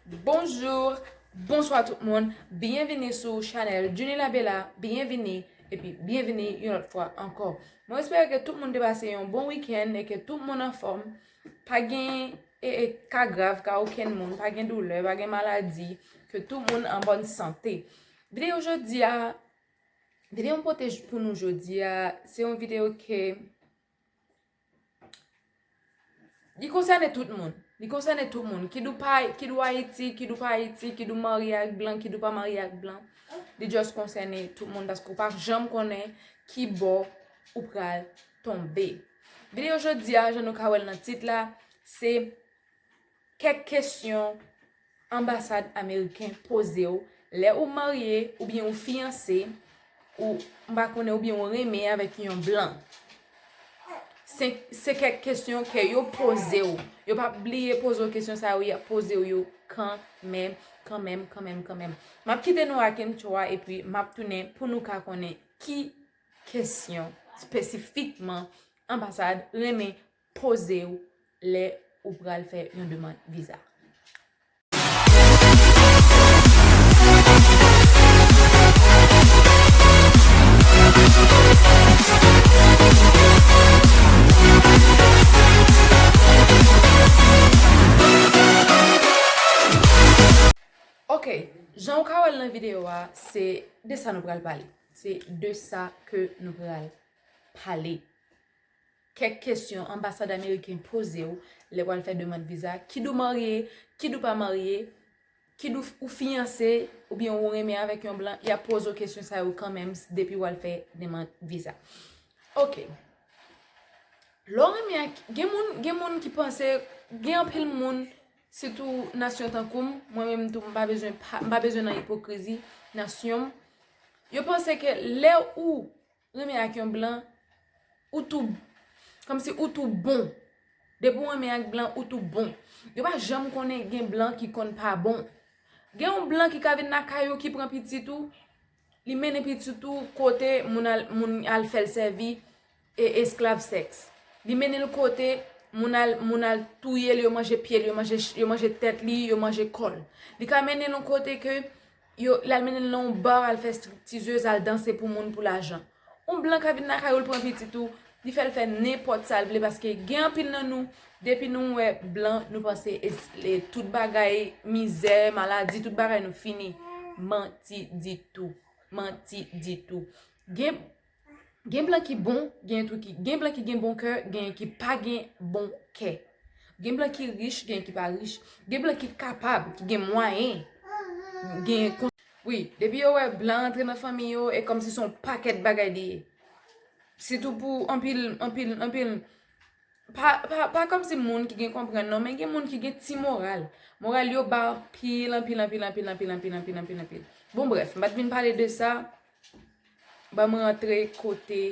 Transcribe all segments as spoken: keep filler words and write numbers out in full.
Bonjou, bonswa tout moun. Byenvini sou chanèl Junie Labella. Byenvini, epi byenvini yon lòt fwa ankò. Mwen espere ke tout moun te pase yon bon wikenn e ke tout moun anfòm. Pa gen e, e, ka grav, ka okenn moun, pa gen doulè, pa gen maladi, ke tout moun an bòn sante. Videyo jodi a, videyo m pote j- pou nou jodi a, se yon videyo ke li konsène tout moun. Li konsène tout moun. Kidou pa, kidou Ayiti, kidou pa Ayiti, kidou marye ak blan, kidou pa marye ak blan. Li just konsène tout moun paske w pa janm konnen ki bò ou pral tonbe. Videyo jodi a, jan nou ka wè l nan tit la, se kèk kesyon anbasad ameriken poze w lè ou marye oubyen ou fiyanse, ou m pa konnen oubyen ou renmen avèk yon blan. Se, se kèk kesyon ke yo poze w. Yo p ap bliye poze w kesyon sa yo, y ap poze w yo kanmenm, kanmenm, kanmenm, kanmenm. M ap kite nou ak entwo a epi m ap tounen pou nou ka konnen ki kesyon espesifikman anbasad renmen poze w lè ou pral fè yon demann viza. Ok, jan w ka wè l nan videyo a, se de sa nou pral pale. Se de sa ke nou pral pale. Kèk kesyon anbasad ameriken poze w lè w al fè demann viza. Kidou marye, kidou pa marye, kidou ou fiyanse, oubyen ou renmen avèk yon blan, y ap poze w kesyon sa yo kanmenm depi w al fè demann viza. Ok. Lè w renmen ak, gen moun, gen moun ki panse, gen anpil moun, sitou nasyon tankou m, mwen menm tou, m pa bezwen, pa- m pa bezwen nan ipokrizi, nasyon m, yo panse ke lè ou renmen ak yon blan, ou tou, kòmsi ou tou bon. Depi w renmen ak blan, ou tou bon. Yo pa janm konnen gen blan ki konn pa bon. Gen yon blan ki ka vin lakay ou, ki pran pitit ou, li mennen pitit ou kote moun al, moun al fè l sèvi e esklav sèks. Li mennen l kote moun al, moun al touye l, yo manje pye l, yo manje, yo manje tèt li, yo manje kò l. Li ka mennen l yon kote ke yo, l al mennen l nan yon ba, al fè striptizez, al danse pou moun pou lajan. Yon blan ka vin lakay ou, l pran pitit ou, li fè l fè nenpòt sa l vle, paske gen anpil nan nou, depi nou wè blan, nou panse es- e tout bagay, mizè, maladi, tout bagay nou fini. Manti ditou. Manti ditou. Gen, gen blan ki bon, gen tou ki, gen blan ki gen bon kè, gen ki pa gen bon kè. Gen blan ki rich, gen ki pa rich. Gen blan ki kapab, ki gen mwayen. Gen kon- Wi, depi yo wè blan antre nan fanmi yo, e kòmsi se yon pakèt bagay li ye. Sitou pou anpil, anpil, anpil. Pa, pa, pa kòmsi moun ki gen konprann non, men gen moun ki gen ti moral. Moral yo ba anpil, anpil, anpil, anpil, anpil, anpil, anpil, anpil, anpil. Bon, brèf, m pa t vin pale de sa. Ban m rantre kote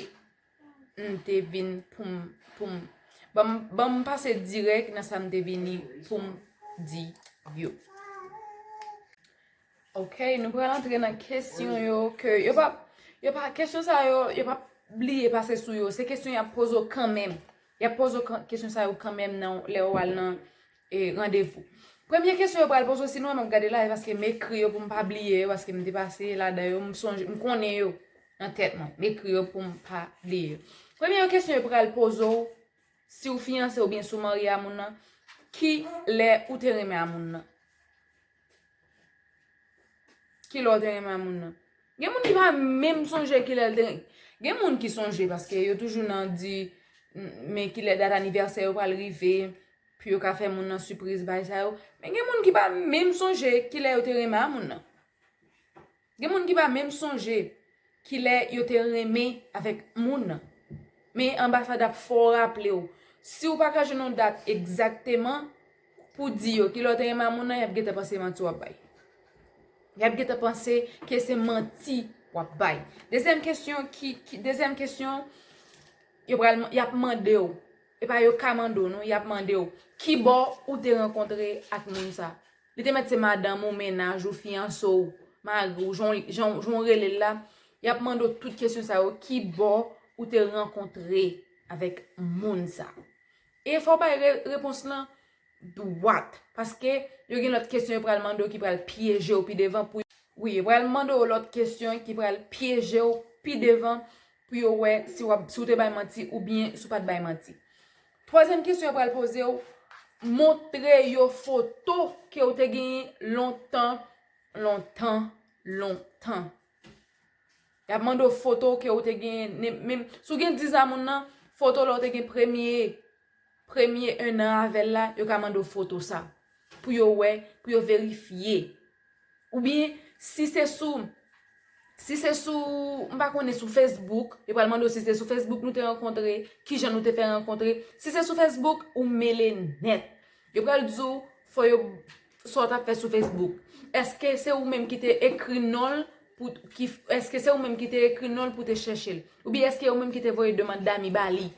m te vin pou m, pou m, ban m, ban m pase dirèk nan sa m te vini pou m di yo. Ok, nou pral antre nan kesyon yo ke yo pa, yo pa, kesyon sa yo, yo pa bliye pase sou yo. Se kesyon y ap poze w kanmenm. Y ap poze w kan- kesyon sa yo kanmenm nan, lè w al nan e, randevou. Premye kesyon yo pral poze w, sinon m ap gade la, e paske m ekri yo pou m pa bliye yo, paske m te pase ladan yo, m sonje, m konnen yo nan tèt mwen. M ekri yo pou m pa bliye yo. Premye kesyon yo pral poze w, si w fiyanse oubyen si w marye a moun nan, ki lè ou te renmen a moun nan? Ki lè w te renmen a moun nan? Gen moun ki pa menm sonje ki lè l te gen moun ki sonje, paske yo toujou nan di, men ki lè dat anivèsè yo pral rive, pou yo ka fè moun nan sipriz, bagay sa yo. Men gen moun ki pa menm sonje ki lè yo te renmen a moun nan. Gen moun ki pa menm sonje ki lè yo te renmen avèk moun nan. Men anbasad ap fè w raple w. Si w pa ka jwenn yon dat egzakteman pou di yo ki lè w te renmen a moun nan, y ap gentan panse manti w ap bay. Y ap gentan panse ke se manti w ap bay. Dezyèm kesyon ki, ki dezyèm kesyon, yo pral, y ap mande w. E pa yo ka mande w non, y ap mande w ki bò ou te rankontre ak moun sa. Li te mèt se madanm ou, mennaj ou, fiyanse w, mari w, jan w, jan w, jan w rele l la. Y ap mande w tout kesyon sa yo, ki bò ou te rankontre avèk moun sa. E fò w bay re- repons lan dwat. Paske yo gen lòt kesyon yo pral mande w ki pral pyeje w pi devan pou, wi, yo pral mande w lòt kesyon ki pral pyeje w pi devan pou yo wè si w ap, si w te bay manti oubyen si w pa t bay manti. Twazyèm kesyon yo pral poze w, montre yo foto ke w te genyen lontan, lontan, lontan. Y ap mande w foto ke w te genyen, ne- menm si w gen diz a moun nan, foto lè w te gen premye, premye en an avè l la, yo ka mande w foto sa. Pou yo wè, pou yo verifye. Oubyen, si se sou, si se sou, m pa konnen, sou Facebook, yo pral mande w si se sou Facebook nou te rankontre, kijan nou te fè rankontre. Si se sou Facebook, ou mele nèt. Yo pral di w, fò yo, sa w t ap fè sou Facebook. Èske se ou menm ki te ekri non l pou, ki, èske se ou menm ki te ekri non l pou te chèche l? Oubyen èske ou menm ki te voye demann dami ba li?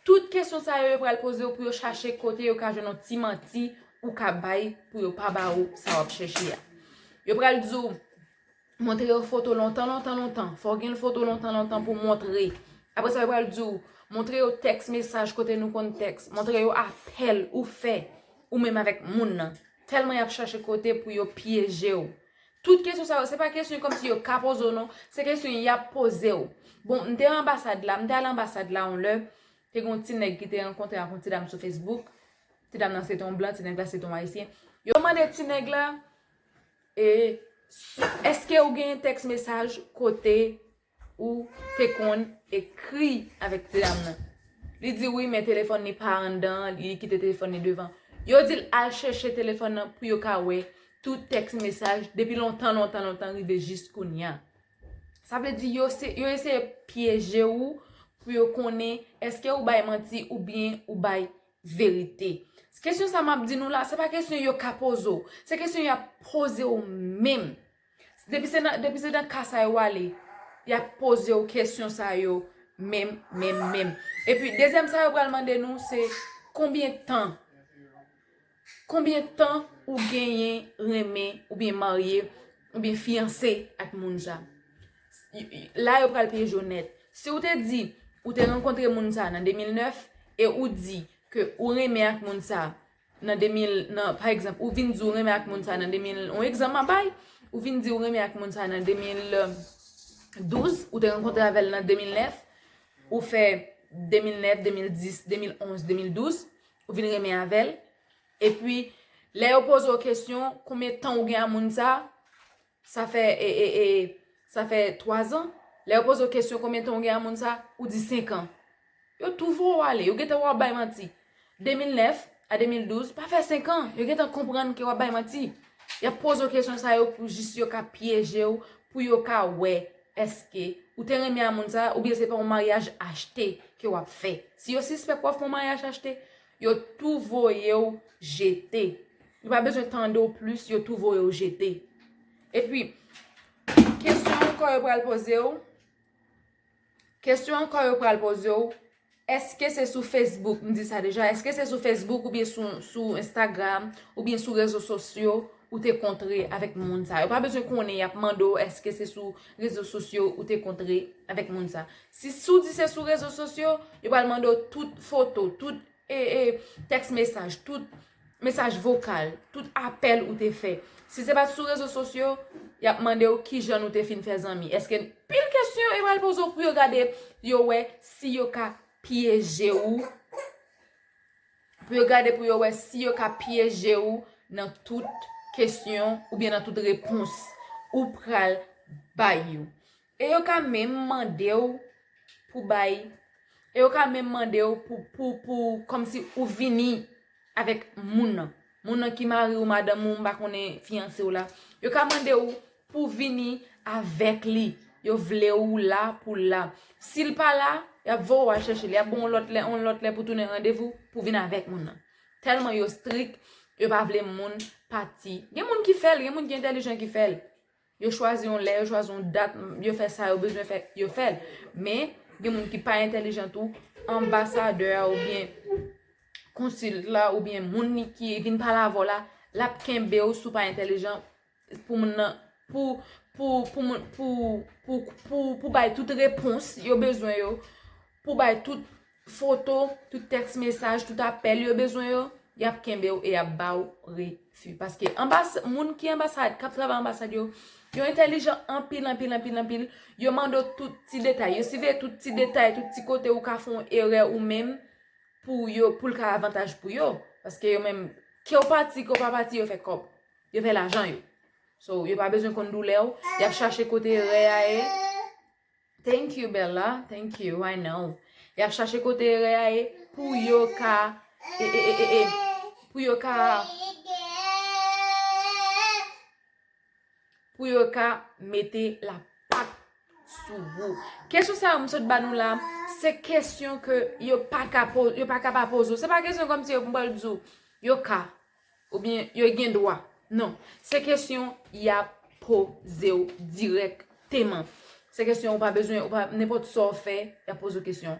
Tout kesyon sa yo, yo pral poze w pou yo chache kote yo ka jwenn yon ti manti ou ka bay pou yo pa ba ou sa w ap chèche a. Yo pral di w, montre yo foto lontan, lontan, lontan. Fò w gen foto lontan, lontan pou montre. Apre sa, yo pral di w, montre yo tèks mesaj kote nou konn tèks. Montre yo apèl ou fè, ou menm avèk moun nan. Tèlman y ap chache kote pou yo pyeje w. Tout kesyon sa yo, se pa kesyon kòmsi yo ka poze w non, se kesyon y ap poze w. Bon, m te anbasad la, m te al anbasad la yon lè, te gen yon ti nèg ki te rankontre ak yon ti dam sou Facebook. Ti dam nan se te yon blan, ti nèg la se te yon ayisyen. Yo mande ti nèg la, e, èske ou gen tèks mesaj kote ou te konn ekri avèk ti dam nan? Li di wi, men telefòn li pa anndan, li kite telefòn li devan. Yo di l al chèche telefòn nan pou yo ka wè tout tèks mesaj depi lontan, lontan, lontan rive jis kounye a. Sa vle di yo se, yo eseye pyeje w pou yo konnen èske ou bay manti oubyen ou bay verite. Kesyon sa m ap di nou la, se pa kesyon yo ka poze w, se kesyon y ap poze w menm. Depi se nan, depi se nan ka sa yo ale, y ap poze w kesyon sa yo menm, menm, menm. Epi, dezyèm sa yo pral mande nou, se konbyen tan, konbyen tan ou genyen renmen, oubyen marye, oubyen fiyanse ak moun sa. La, yo pral pyeje w nèt. Si w te di, ou te rankontre moun sa nan de mil nèf, e ou di ke ou renmen ak moun sa nan de mil, nan, pa egzanp, ou vin di ou renmen ak moun sa nan de mil, yon egzanp m ap bay, ou vin di ou renmen ak moun sa nan de mil douz, ou te rankontre avè l nan de mil nèf, ou fè de mil nèf, de mil dis, de mil onz, de mil douz, ou vin renmen avè l. Epi, lè yo poze w kesyon, konbyen tan ou gen a moun sa, sa fè, e, e, e, sa fè twa zan. Lè yo poze w kesyon konbyen tan ou gen a moun sa, ou di senk an. Yo tou voye w ale, yo gentan wè w ap bay manti. De mil nèf a de mil douz, pa fè senk an, yo gentan konprann ke w ap bay manti. Y ap poze w kesyon sa yo pou jis yo ka pyeje w, pou yo ka wè èske ou te renmen a moun sa, oubyen se pa yon maryaj achte ke w ap fè. Si yo sispèk w ap fè yon maryaj achte, yo tou voye w jete. Yo pa bezwen tande w plis, yo tou voye w jete. Epi, kesyon ankò yo pral poze w, kesyon ankò yo pral poze w, èske se sou Facebook, m di sa deja, èske se sou Facebook oubyen sou, sou Instagram, oubyen sou rezo sosyo ou te kontre avèk moun sa? Yo pa bezwen konnen, y ap mande w èske se sou rezo sosyo ou te kontre avèk moun sa. Si, si w di se sou rezo sosyo, yo pral mande w tout foto, tout, e, e, tèks mesaj, tout mesaj vokal, tout apèl ou te fè. Si se pa t sou rezo sosyo, y ap mande w kijan nou te fin fè zanmi. Èske, pil kesyon yo pral poze w pou yo gade, yo wè si yo ka pyeje w, pou yo gade pou yo wè si yo ka pyeje w nan tout kesyon oubyen nan tout repons ou pral bay yo. E yo ka menm mande w pou bay, e yo ka menm mande w pou, pou, pou, kòmsi ou vini avèk moun nan. Moun nan ki mari w, madanm ou, m pa konnen, fiyanse w la. Yo ka mande w pou vini avèk li. Yo vle w la pou la. Si l pa la, y ap voye w al chèche l. Y ap ba w yon lòt lè, yon lòt lè pou tounen randevou, pou vin avèk moun nan. Tèlman yo strik, yo pa vle moun pati. Gen moun ki fè l, gen moun ki entèlijan ki fè l. Yo chwazi yon lè, yo chwazi yon dat, yo fè sa yo bezwen fè, yo fè l. Men, gen moun ki pa entèlijan tou, anbasadè a oubyen konsil la oubyen moun li ki vin pale avè w la, l ap kenbe w si w pa entèlijan pou moun nan, pou, pou, pou moun, pou, pou, pou, pou bay tout repons yo bezwen yo, pou bay tout foto, tout tèks mesaj, tout apèl yo bezwen yo, y ap kenbe w e y ap ba w refi. Paske anbas, moun ki anbasad, k ap travay anbasad yo, yo entèlijan anpil, anpil, anpil, anpil. Yo mande w tout ti detay. Yo siveye tout ti detay, tout ti kote ou ka fè yon erè ou menm pou yo, pou l ka avantaj pou yo. Paske yo menm, ke w pati, ke w pa pati, yo fè kòb. Yo fè lajan yo. So, yo pa bezwen konn doulè w. Y ap chache kote erè a ye. Thank you, Bella. Thank you. I know. Y ap chache kote erè a ye pou yo ka, e, e, e, e, e, pou yo ka, pou yo ka mete lapat sou ou. Kesyon sa yo m sot ba nou la, se kesyon ke yo pa ka po-, yo pa ka pa poze w. Se pa kesyon kòmsi yo pou m pral di w, yo ka, oubyen yo gen dwa. Non. Se kesyon y ap poze w dirèkteman. Se kesyon ou pa bezwen, ou pa, nenpòt sa w fè, y ap poze w kesyon.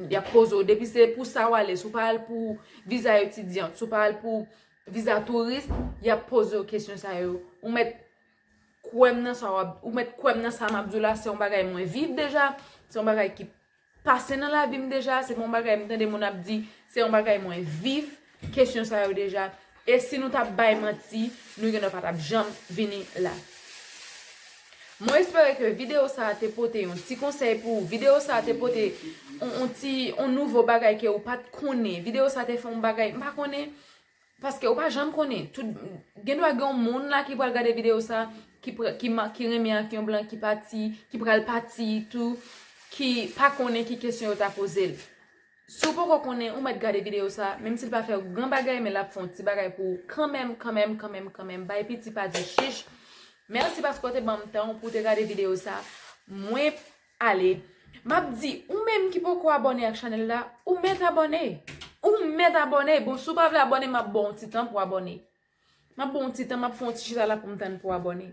Y ap poze w. Depi se pou sa w ale, si w pa al pou viza etidyan, si w pa al pou viza touris, y ap poze w kesyon sa yo. Ou mèt kwè m nan sa w ap, ou mèt kwè m nan sa m ap di w la, se yon bagay mwen viv deja, se yon bagay ki pase nan lavi m deja, se pa yon bagay m tande moun ap di, se yon bagay mwen viv, kesyon sa yo deja. E si nou t ap bay manti, nou gendwa pa t ap janm vini la. Mwen espere ke videyo sa a te pote yon ti konsèy pou ou. Videyo sa a te pote yon, yon ti, yon nouvo bagay ke ou pa t konnen. Videyo sa a te fè yon bagay, m pa konnen, paske ou pa janm konnen. Tout, gendwa gen yon moun la ki pral gade videyo sa, ki, pr- ki, ma- ki renmen ak yon blan, ki pati, ki pral pati tou, ki pa konnen ki kesyon yo ta poze l. Si w poko konnen, ou mèt gade videyo sa, menm si l pa fè w gran bagay, men l ap fè yon ti bagay pou ou kanmenm, kanmenm, kanmenm, kanmenm. Bay piti pa di chich. Mèsi paske w te ban m tan w pou w te gade videyo sa. Mwen ale. M ap di, ou menm ki poko abòne ak chanèl la, ou mèt abòne. Ou mèt abòne. Bon, si w pa vle abòne, m ap ba w yon ti tan pou w abòne. M ap ba w yon ti tan, m ap fè yon ti chita la pou m tann pou w abòne.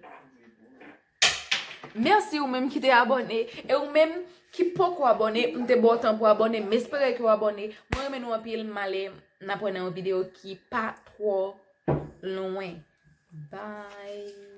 Mèsi ou menm ki te abòne. E ou menm ki poko abòne, m te ba w tan pou w abòne. M espere ke w abòne. Mwen renmen nou anpil, m ale, n ap wè nan yon videyo ki pa twò lwen. Bye.